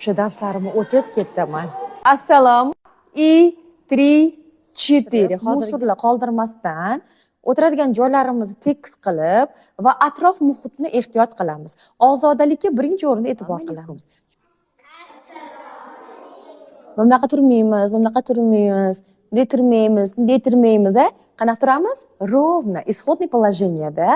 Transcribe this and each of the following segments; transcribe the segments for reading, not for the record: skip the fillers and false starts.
O'sha darslarimni o'tib ketaman. Assalom и три, четыре. Мусор lar qoldirmasdan o'tiradigan joylarimizni tekis qilib va atrof muhitni ehtiyot qilamiz. Ozodalikka birinchi o'rinda e'tibor qilamiz. Bunaqa turmaymiz, bunaqa turmaymiz, bunday turmaymiz, bunday turmaymiz, a? Qanaqa turamiz? Ровно, исходный положение da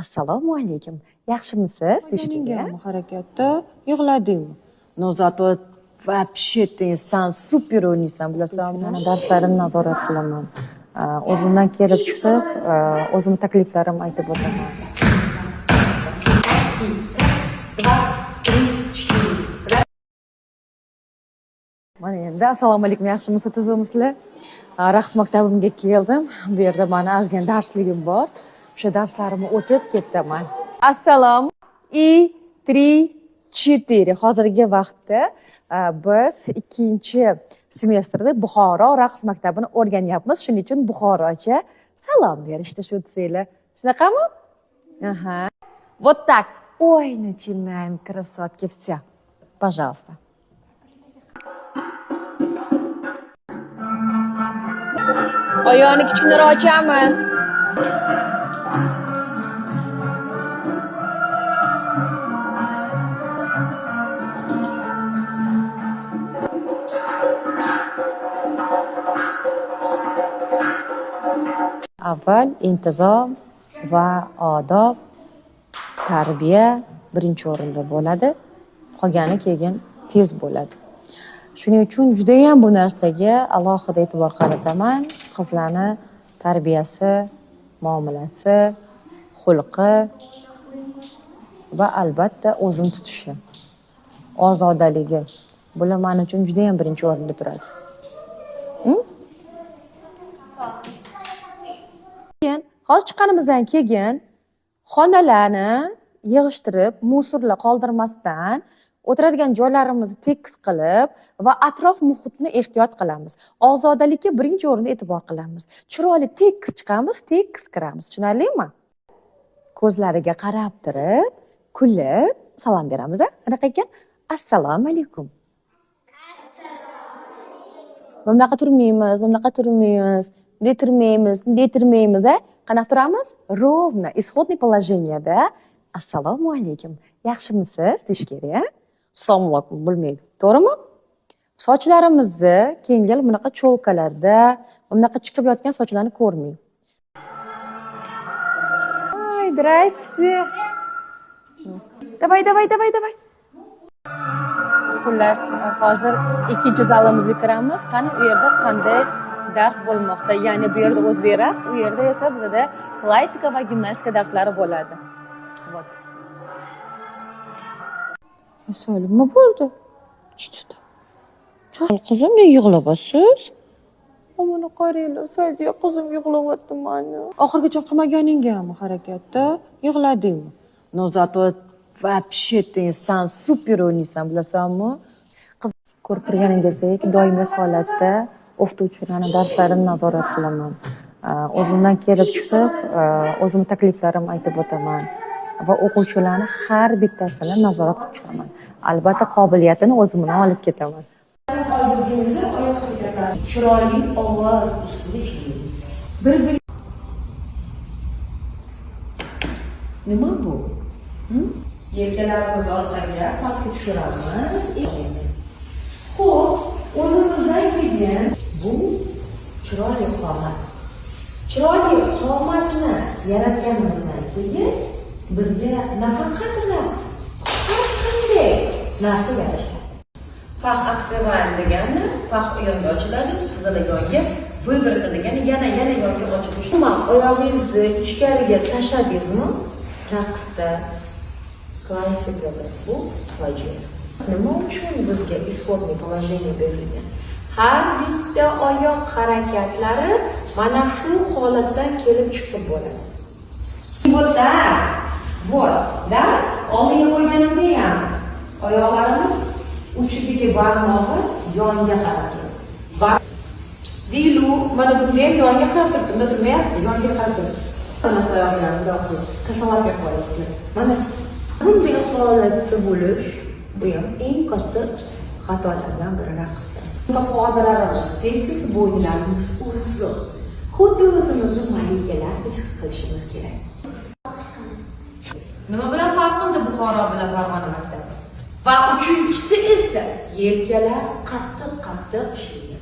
assalomu alaykum. Yaxshimisiz? Deyishgan. Harakatda yig'ladingmi? Но зато вообще ты san super o'ynaysan, bilasanmi? Mana darslarimni nazorat qilaman. O'zimdan kelib chiqib, o'zimni takliflarimni aytib o'taman. Mana endi assalomu alaykum, yaxshimisiz, tuzukmisizlar? Raqs maktabimga keldim. Bu yerda mani ozgina darsligim bor. O'sha darslarimni o'tib ketaman. Assalom и три, четыре. Hozirgi vaqtda biz ikkinchi semestrda Buxoro raqs maktabini o'rganyapmiz. Shuning uchun Buxorocha salom berishdi shu desanglar. Shunaqami? Aha. Вот так. Ой, начинаем, красотки, все. Пожалуйста. Oyoqni kichkinaroq ochamiz. Avval intizom va odob, tarbiya birinchi o'rinda bo'ladi. Qolgani keyin tez bo'ladi. Shuning uchun judayam bu narsaga alohida e'tibor qarataman. Qizlarni tarbiyasi, muomalasi, xulqi va albatta o'zini tutishi, ozodaligi. Bular men uchun judayam birinchi o'rinda turadi. Keyin hozir chiqqanimizdan keyin xonalarni yig'ishtirib, мусор lar qoldirmasdan o'tiradigan joylarimizni tekis qilib va atrof muhitni ehtiyot qilamiz. Ozodalikka birinchi o'rinda e'tibor qilamiz. Chiroyli tekis chiqamiz, tekis kiramiz. Tushunarlimi? Ko'zlariga qarab turib, kulib salom beramiz, a? Qanaqa ekan? Assalomu alaykum. Bunaqa turmaymiz, bunaqa turmaymiz, bunday turmaymiz, bunday turmaymiz, a? Qanaqa turamiz? Ровно, исходный положение da assalomu alaykum. Yaxshimisiz deyish kerak, a? Assalomu alaykum bilmaydi. To'g'rimi? Sochlarimizni keyingi bunaqa чёлка larda, bunaqa chiqib yotgan sochlarni ko'rmang. Ay, здрасте. Давай, давай, давай, давай. Xullas, hozir ikkinchi zalimizga kiramiz. Qani u yerda qanday dars bo'lmoqda? Ya'ni bu yerda o'zbek raqs, u yerda esa bizada klassika va gimnastika darslari bo'ladi. Вот. Asal, nima bo'ldi? Chichdi. Qizim, nega yig'layapsiz? Mana qaranglar, Sadiya qizim yig'layapti mani. Oxirigacha qilmaganingami harakatda? Yig'ladingmi? Но зато вообще ты san super o'ynaysan, bilasanmi? Qiz ko'rib turganingizdek, doimiy holatda o'qituvchilarning darslarini nazorat qilaman. O'zimdan kelib chiqib, o'zimni takliflarimni aytib o'taman va o'quvchilarni har bittasini nazorat qilib chiqaman. Albatta qobiliyatini o'zim bilan olib ketaman. Chiroyli ovoz ustida ishlaymiz. Bir-bir Nima bu? Yelkalarimizni orqaga pastga tushiramiz. Xo'p, o'zimizdan keyin Bu chiroyli qomat. Chiroyli qomatni yaratganimizdan keyin bizga nafaqat raqs, har qanday narsa yarashadi. Пах открываем degani пах u yonga ochiladi, tizzada yonga, выворотно degani yana yana yonga ochilish. Umuman oyog'ingizni ichkariga tashladingizmi? Raqsda, klassikada bu fojia. Nima uchun bizga исходный положение berilgan? Har bitta oyoq harakatlari mana shu holatdan kelib chiqib bo'ladi. Вот так. Вот, да? Oldinga qo'yganimda ham oyoqlarimiz uchidagi barmog'i yonga qarab turadi. Va Dilu, mana bunda ham yonga qarab turibdi, bunda turmayapti, yonga qarab turibdi. Mana oyog'ini bundoq qilib, косолапия qo'yasizlar. Mana bunday holatda bo'lish bu ham eng katta Xatolardan biri raqsda. Ifodalarimiz tekis, bo'yinlarimiz uzun. Xuddi o'zimizni malikalardek his qilishimiz kerak. Nima bilan farq qildi Buxoro bilan Farg'ona maktabi? Va uchinchisi esa yelkalar qattiq qattiq ishlaydi.